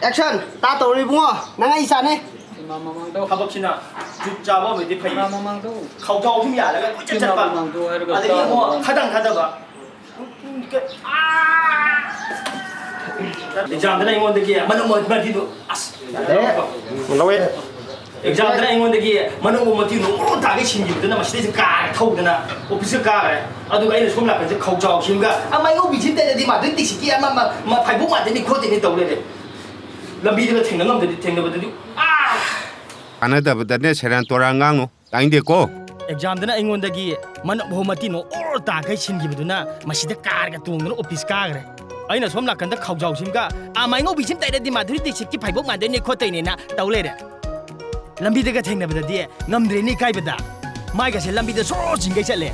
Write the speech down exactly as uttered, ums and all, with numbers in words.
Action! ꯇꯥ ꯇꯧꯔꯣ ꯏꯕꯨꯡꯉꯣ, ꯅꯪ ꯑꯩ ꯆꯥꯅꯩ꯫ ꯏꯃꯥ ꯃꯃꯥꯡꯗꯣ꯫ ꯊꯕꯛꯁꯤꯅ ꯖꯨꯠ ꯆꯥꯕ ꯑꯣꯏꯗꯤ ꯐꯩ꯫ ꯏꯃꯥ ꯃꯃꯥꯡꯗꯣ꯫ ꯈꯧꯖꯥꯎ ꯁꯨꯝ ꯌꯥꯜꯂꯒ ꯀꯣꯏꯆꯠ ꯏꯃꯥ ꯆꯠꯄ꯫ ꯃꯃꯥꯡꯗꯣ ꯍꯥꯏꯔꯒ ꯑꯗꯒꯤ ꯑꯃꯨꯛ ꯆꯥꯕ ꯈꯗꯪ ꯊꯥꯗꯕ꯫ ꯑꯥ! ꯑꯦꯛꯖꯥꯝꯗꯅ ꯑꯩꯉꯣꯟꯗꯒꯤ ꯃꯅꯨꯡ ꯃꯔꯤꯗꯨ ꯑꯁ ꯌꯥꯗꯦ꯫ ꯂꯧꯋꯦ꯫ ꯑꯦꯛꯖꯥꯝꯗꯅ ꯑꯩꯉꯣꯟꯗꯒꯤ ꯃꯅꯨꯡ ꯃꯇꯤ ꯅꯣꯡꯃ ꯇꯥꯒꯩ ꯁꯤꯟꯈꯤꯕꯗꯨꯅ ꯃꯁꯤꯗꯩꯁꯤ ꯀꯥꯔꯦ ꯊꯧꯗꯅ ꯑꯣꯐꯤꯁꯇ ꯀꯥꯔꯦ꯫ ꯑꯗꯨꯒ ꯑꯩꯅ ꯁꯣꯝ ꯅꯥꯀꯟꯁꯦ ꯈꯧꯖꯥꯎ ꯁꯤꯝꯒ ꯑꯃ ꯉꯧꯕꯤꯁꯤꯝ ꯇꯩꯔꯗꯤ ꯃꯥꯗꯨꯏ ꯇꯤꯁꯤꯛꯀꯤ ꯑꯃ ꯑꯃ ꯑꯃ ꯐꯥꯏꯕꯣꯛ ꯃꯥꯟꯗꯣꯏꯅꯤ ꯈꯣꯠꯇꯣꯏꯅꯤ ꯇꯧ ꯂꯩꯔꯦ꯫ ꯂꯝꯕꯤꯗꯨꯗ ꯊꯦꯡꯅ ꯉꯝꯗ꯭ꯔꯗꯤ ꯊꯦꯡꯅꯕꯗꯗꯤ ꯑꯥ! ꯀꯥꯟꯅꯗꯕꯗꯅꯦ ꯁꯦꯔꯥꯟ ꯇꯣꯔꯥꯟ ꯉꯥꯡꯅꯨ꯫ ꯇꯥꯅꯤꯡꯗꯦꯀꯣ꯫ ꯑꯦꯛꯖꯥꯝꯗꯅ ꯑꯩꯉꯣꯟꯗꯒꯤ ꯃꯅꯞ ꯍꯣ ꯃꯇꯤ ꯅꯣ ꯑꯣꯔ ꯇꯥꯈꯩ ꯁꯤꯟꯈꯤꯕꯗꯨꯅ ꯃꯁꯤꯗ ꯀꯥꯔꯒ ꯇꯣꯡꯗꯨꯅ ꯑꯣꯐꯤꯁ ꯀꯥꯈ꯭ꯔꯦ꯫ ꯑꯩꯅ ꯁꯣꯝ ꯅꯥꯀꯟꯗ ꯈꯧꯖꯥꯎꯁꯤꯝꯒ ꯑꯥ ꯃꯥꯏꯉꯧꯕꯤꯁꯤꯝ ꯇꯩꯔꯗꯤ ꯃꯥꯙꯨꯔꯤ ꯗꯤꯛꯁꯤꯠꯀꯤ ꯐꯩꯕꯣꯛ ꯃꯥꯟꯗꯣꯏꯅꯦ ꯈꯣꯠꯇꯣꯏꯅꯦꯅ ꯇꯧ ꯂꯩꯔꯦ꯫ ꯂꯝꯕꯤꯗꯒ ꯊꯦꯡꯅꯕꯗꯗꯤ ꯉꯝꯗ꯭ꯔꯦꯅꯦ ꯏꯀꯥꯏꯕꯗ꯫ ꯃꯥꯏꯒꯁꯦ ꯂꯝꯕꯤꯗ ꯁꯣꯔꯣ ꯆꯤꯡꯒꯩ ꯆꯠꯂꯦ꯫